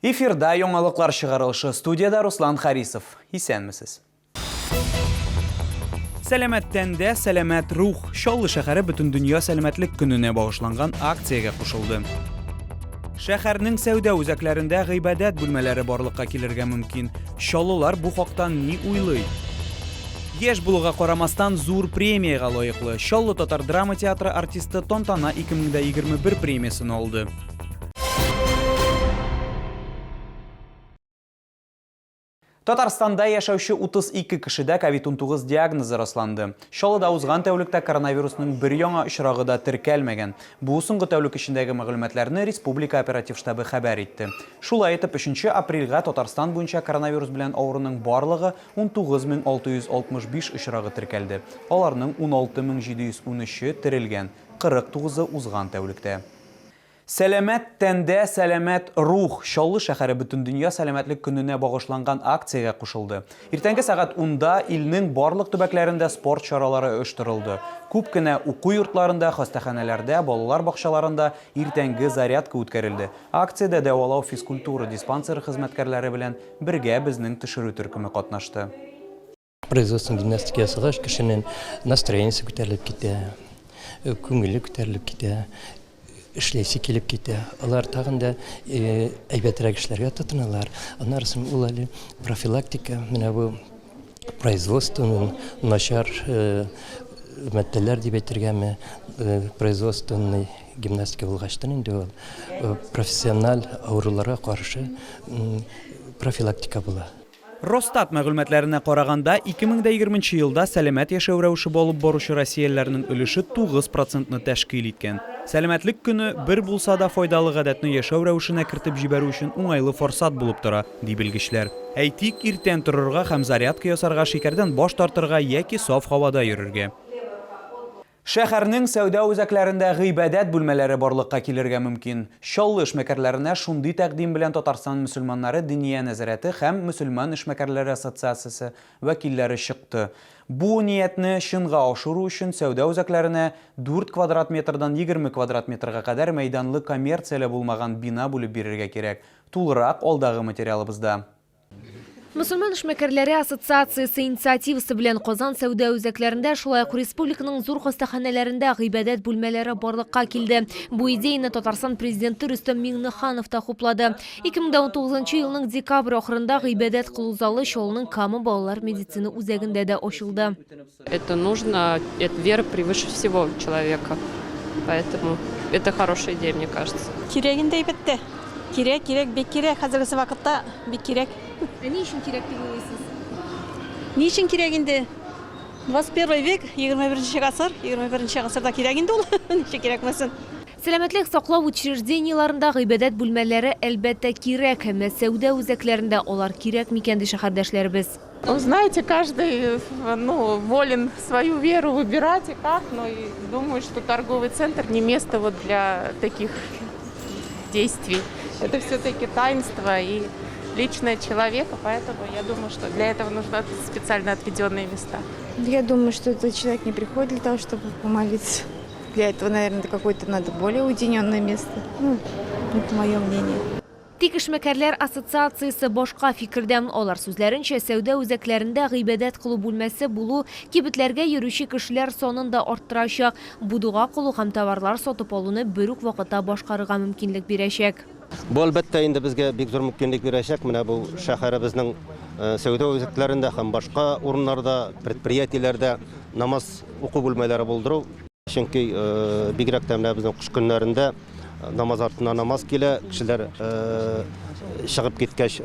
Эфирда яңалыклар чыгарылышы студиядә Руслан Харисов. Исәнмесез. Сәламәт тәндә сәламәт рух. Чаллы шәһәре Бөтендөнья сәламәтлек көненә багышланган акциягә кушылды. Шәһәрнең сәүдә үзәкләрендә гыйбадәт бүлмәләре барлыкка килергә мөмкин. Чаллылар бу хакта ни уйлый? Яшь булуга карамастан, зур премиягә лаеклы. Чаллы татар драма театры артисты Тантана 2021 премиясен алды. Татарстанда яшәүче 32 кешедә ковид-19 диагнозы расланды. Чаллыда узган тәүлектә коронавирусның бер яңа очрагы да теркәлмәгән. Бу соңгы тәүлек эчендәге мәгълүматларны республика оператив штабы хәбәр итте. Шулай итеп, өченче апрельгә Татарстан буенча коронавирус белән авыруның барлыгы 19665 очрагы теркәлде. Аларның 16713-е терелгән, 49-ы узган тәүлектә. Сәламәт тәндә, сәламәт рух! Чаллы шәһәре Бөтендөнья сәламәтлек көненә багышланган акциягә кушылды. Иртәнге сәгать унда илнең барлык төбәкләрендә спорт чаралары оештырылды. Күп кенә уку йортларында, хастаханәләрдә, балалар бакчаларында иртәнге зарядка үткәрелде. Акциядә дәвалау физкультура диспансеры хезмәткәрләре белән бергә безнең төшерү төркеме катнашты. Производственный гимнастика ясагач, кешенең настроениесе күтәрелеп китә, күңеле күтәрелеп китә, эшләсе килеп китә. Алар тагын да әйбәтрәк эшләргә тотыналар. Аннары соң ул әле профилактика, менә бу производствоның начар матдәләр дип әйтергәме, производственный гимнастика булгачтын инде ул профессиональ авыруларга каршы профилактика була. Росстат мәгълүматларына караганда, 2020 нче елда сәламәт яшәү рәвеше алып баручы россиялеләрнең өлеше 9 процентны тәшкил иткән. Сәламәтлек көне, бер булса да файдалы гадәтне яшәү рәвешенә кертеп җибәрү өчен уңайлы форсат булып тора, ди белгечләр. Әйтик, иртән торырга һәм зарядка ясарга, шикәрдән баш тартырга яки саф һавада йөрергә. Шәһәрнең сәүдә үзәкләрендә гыйбадәт бүлмәләре барлыкка килергә мөмкин. Чаллы эшмәкәрләренә шундый тәкъдим белән Татарстан мөселманнары Диния нәзарәте һәм Мөселман эшмәкәрләре ассоциациясе вәкилләре чыкты. Бу ниятне чынга ашыру өчен сәүдә үзәкләренә дүрт квадрат метрдан 20 квадрат метрга кадәр мәйданлы коммерцияле булмаган бина бүлеп бирергә кирәк. Тулырак алдагы материалыбызда. Мөселман эшмәкәрләре ассоциациясе инициативасы белән Казан сәүдә үзәкләрендә, шулай ук республиканың зур хастаханәләрендә гыйбадәт бүлмәләре барлыкка килде. Бу идеяне Татарстан Президенты Рөстәм Миңнеханов та хуплады. 2019 елның декабрь ахырында гыйбадәт кылу залы Чаллының Кама балалар медицина үзәгендә дә ачылды. Это нужно, это вера превыше всего человека. Поэтому это хорошая идея, мне кажется. Кирәк инде, әлбәттә. Кирәк, кирәк, бик кирәк. Хәзергесе вакытта бик кирәк. Ә ни өчен кирәк дип уйлыйсыз? Ни өчен кирәк инде? 21 век, 21 гасыр, 21 гасырда кирәк инде ул. Ничек кирәкмәсен. Сәламәтлек саклау учреждениеләрендә гыйбадәт бүлмәләре, әлбәттә, кирәк. Әмма сәүдә үзәкләрендә алар кирәк микән, ди шәһәрдәшләребез. Вы знаете, каждый, ну, волен свою веру выбирать и как, но и думаю, что торговый центр не место вот для таких действий. Это все-таки таинство и личное человека, поэтому я думаю, что для этого нужны специально отведенные места. Я думаю, что этот человек не приходит для того, чтобы помолиться. Для этого, наверное, какое-то надо более уединенное место. Ну, это мое мнение. Тик эшмәкәрләр ассоциациясе башка фикердә. Алар сүзләренчә, сәүдә үзәкләрендә гыйбадәт кылу бүлмәсе булу кибетләргә йөрүче кешеләр санын да арттырачак. Бу дога кылу һәм товарлар сатып алуны бер үк вакытта башкарырга мөмкинлек бирәчәк. Бу, әлбәттә инде, безгә бик зур мөмкинлек бирәчәк. Менә бу шәһәребезнең сәүдә үзәкләрендә һәм башка урыннарда, предприятиеләрдә намаз уку бүлмәләре булдыру. Чөнки бигрәк тә менә безнең кыш көннәрендә намаз артыннан намаз килә, кешеләр чыгып киткәч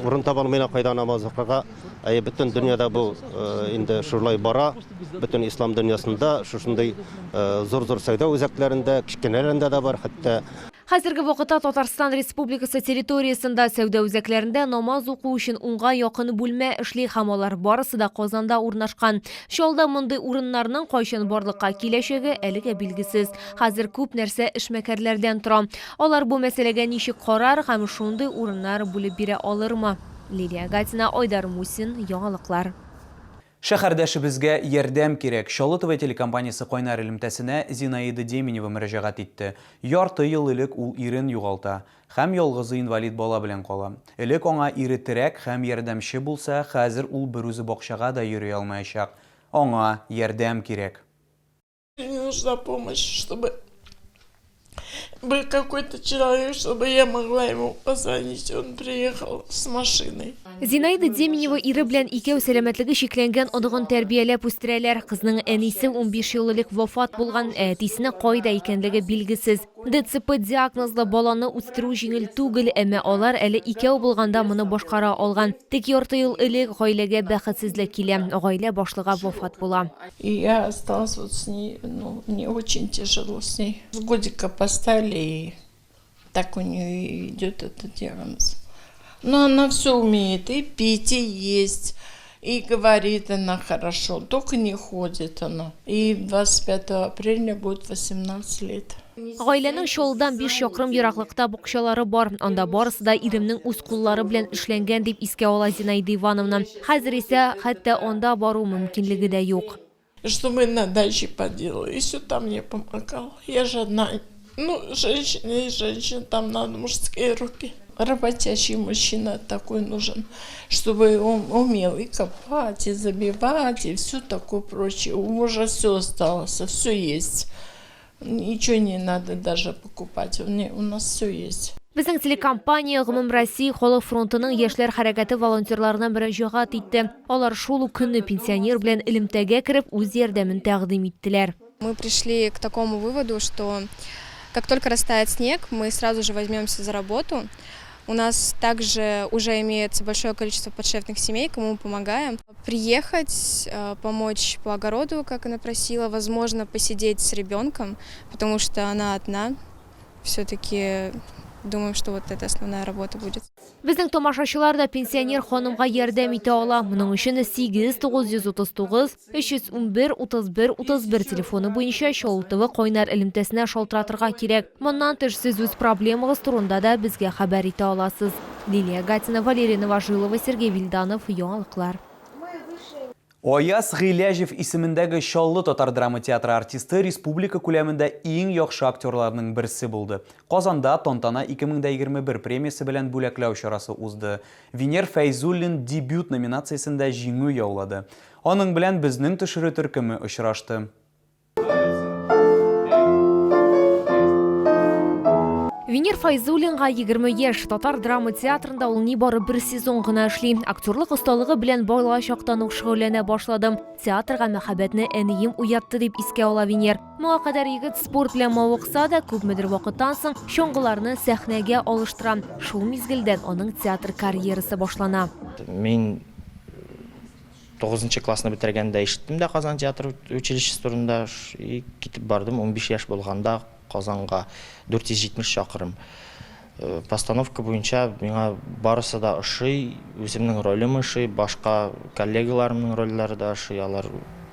урын таба алмыйлар кайда намаз укырга. Әйе, бөтен дөньяда бу инде шулай бара. Бөтен ислам дөньясында шушындый зур-зур сәүдә үзәкләрендә, кечкенәләрендә дә бар хәтта. Хәзерге вакытта Татарстан Республикасы территориясендә сәүдә үзәкләрендә намаз уку өчен унга якын бүлмә эшли һәм алар барысы да Казанда урнашкан. Чаллыда мондый урыннарның кайчан барлыкка киләчәге әлегә билгесез. Хәзер күп нәрсә эшмәкәрләрдән тора. Алар бу мәсьәләгә ничек карар һәм шундый урыннар бүлеп бирә алырмы? Лилия Гатина, Айдар Мусин, Яңалыклар. Шәһәрдәшебезгә ярдәм кирәк. Чаллы ТВ телекомпаниясе кайнар элемтәсенә Зинаида Деменева мөрәҗәгать итте. Ярты ел элек ул ирен югалта. Һәм ялгызы инвалид бала белән кала. Элек аңа ире терәк һәм ярдәмче булса, хәзер ул берүзе бакчага да йөри алмаячак. Аңа ярдәм кирәк. Мне нужна помощь, чтобы был какой-то человек, чтобы я могла ему позвонить. Он приехал с машиной. Зинаида Деменева ире белән икәү сәламәтлеге чикләнгән оныгын тәрбияләп үстерәләр. Кызның әнисе 15 ел элек вафат булган, ә әтисенең кайда икәнлеге билгесез. ДЦП диагнозлы баланы үстерү җиңел түгел, әмма алар әле икәү булганда моны башкара алган. Тик ярты ел элек гаиләгә бәхетсезлек килә, гаилә башлыгы вафат була. И я осталась вот с ней, ну, мне очень тяжело с ней. С годика поставили, и так у нее и идет этот диагноз. Но она все умеет, и пить, и есть, и говорит она хорошо, только не ходит она. И 25 апреля будет 18 лет. Гаиләнең Чаллыдан 5 чакрым ераклыкта бакчалары бар. Анда барысы да иремнең үз куллары белән эшләнгән, дип искә ала Зинаида Ивановна. Хәзер исә хәтта анда бару мөмкинлеге дә юк. Чтобы на даче поделала, и все там мне помогал. Я же одна, ну, женщина и женщина, там надо мужские руки. Работящий мужчина такой нужен, чтобы он умел и копать, и забивать, и все такое прочее. У мужа все осталось, все есть. Ничего не надо даже покупать, у нас все есть. Безнең телекомпания Гомумроссия халык фронтының яшьләр хәрәкәте волонтерларына мөрәҗәгать итте. Алар шул ук көнне пенсионер белән элемтәгә кереп, үз ярдәмен тәкъдим иттеләр. Мы пришли к такому выводу, что как только растает снег, мы сразу же возьмемся за работу. У нас также уже имеется большое количество подшефных семей, кому мы помогаем. Приехать, помочь по огороду, как она просила, возможно, посидеть с ребенком, потому что она одна. Все-таки думаем, что вот это основная работа будет. Безнең тамашачылар да пенсионер ханымга ярдәм итә ала. Моның өчен 8 939 311 31 31 телефоны буенча Чаллы ТВ кайнар элемтәсенә шалтыратырга кирәк. Моннан тыш, сез үз проблемагыз турында да безгә хәбәр итә аласыз. Лилия Гатина, Валерия Новожилова, Сергей Вильданов, Яңалыклар. Аяз Гыйләҗев исемендәге Чаллы татар драма театры артисты республика күләмендә иң яхшы актерларның берсе булды. Казанда Тантана 2021 премиясе белән бүләкләү чарасы узды. Венер Фәйзуллин Дебют номинациясендә җиңү яулады. Аның белән безнең төшерү төркеме очрашты. Венер Файзуллинга 20 яшь. Татар драма театрында ул нибары бер сезон гына эшли. Актерлык осталыгы белән бала чактан ук шөгыльләнә башладым. Театрга мәхәббәтне әнием уятты, дип искә ала Венер. Моңа кадәр егет спорт белән мавыкса да, күпмедер вакыттан соң чаңгыларны сәхнәгә алыштыра. Шул мизгелдән аның театр карьерасы башлана. Мин 9 классны бетергәндә ишеттем дә Казан театр училищесы турында и китеп бардым. 15 яшь булганда Казанга 470 чакрым. Э, постановка буенча миңа барысы да ошый, үземнең ролем ошый, башка коллегаларымның рольләре дә ошый, алар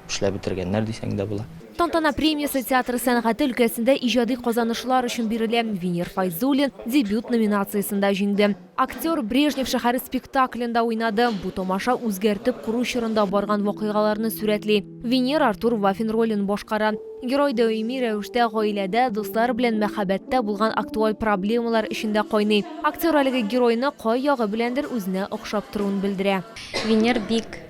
эшләп бетергәннәр дисәң дә була. Тантана премиясе театр сәнгате өлкәсендә иҗади казанышлар өчен бирелә. Венер Файзуллин дебют номинациясендә җиңде. Актер Брежнев шәһәре спектаклендә уйнады. Бу тамаша үзгәртеп кору чорында барган вакыйгаларны сурәтли. Венер Артур Вафин ролен башкара. Герой даими рәвештә гаиләдә, дуслар белән мәхәббәттә булган актуаль проблемалар эчендә кайный. Актер әлеге геройны кай ягы беләндер үзенә охшап торуын белдерә. Венер бик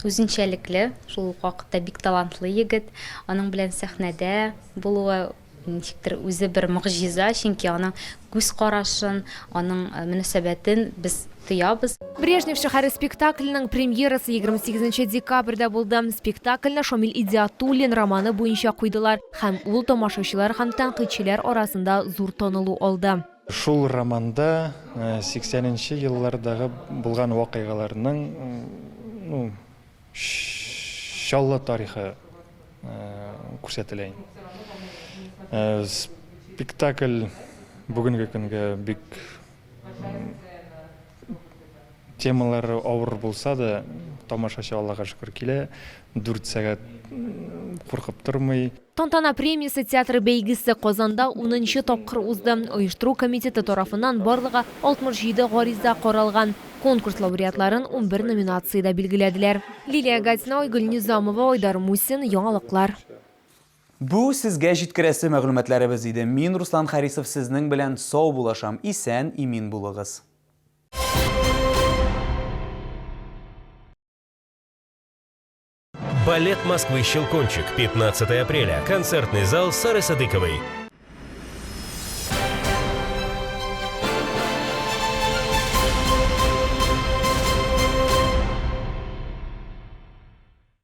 үзенчәлекле, шул ук вакытта бик талантлы егет. Аның белән сәхнәдә булуы ничектер үзе бер могҗиза, чөнки аның күз карашын, аның э, мөнәсәбәтен без тоябыз. Брежнев шәһәре спектакленең премьерасы 28 декабрьдә булды. Спектакльне Шамил Идиатуллин романы буенча куйдылар һәм ул тамашачылар һәм тәнкыйтьчеләр арасында зур танылу алды. Шул романда 80 нче еллардагы булган вакыйгаларның ну, Чаллы тарихы күрсәтелә инде. Спектакль бүгенге көнгә бик темалары авыр булса да, тамашачы Аллага шөкер килә. 4 сәгать куркып тормый. Тантана премиясе театры бәйгесе Казанда унынчы тапкыр узды. Оештыру комитеты тарафыннан барлыгы 67 гариза каралган. Конкурс лауреатларын 11 номинациядә билгеләделәр. Лилия Гатина, Айгөл Низамова, Айдар Мусин, Яңалыклар. Бу сезгә җиткерәсе мәгълүматларыбыз иде. Мин, Руслан Харисов, сезнең белән саубулашам. Исән, имин булыгыз. Балет Москвы «Щелкунчик», 15 апреля. Концертный зал Сары Садыковой.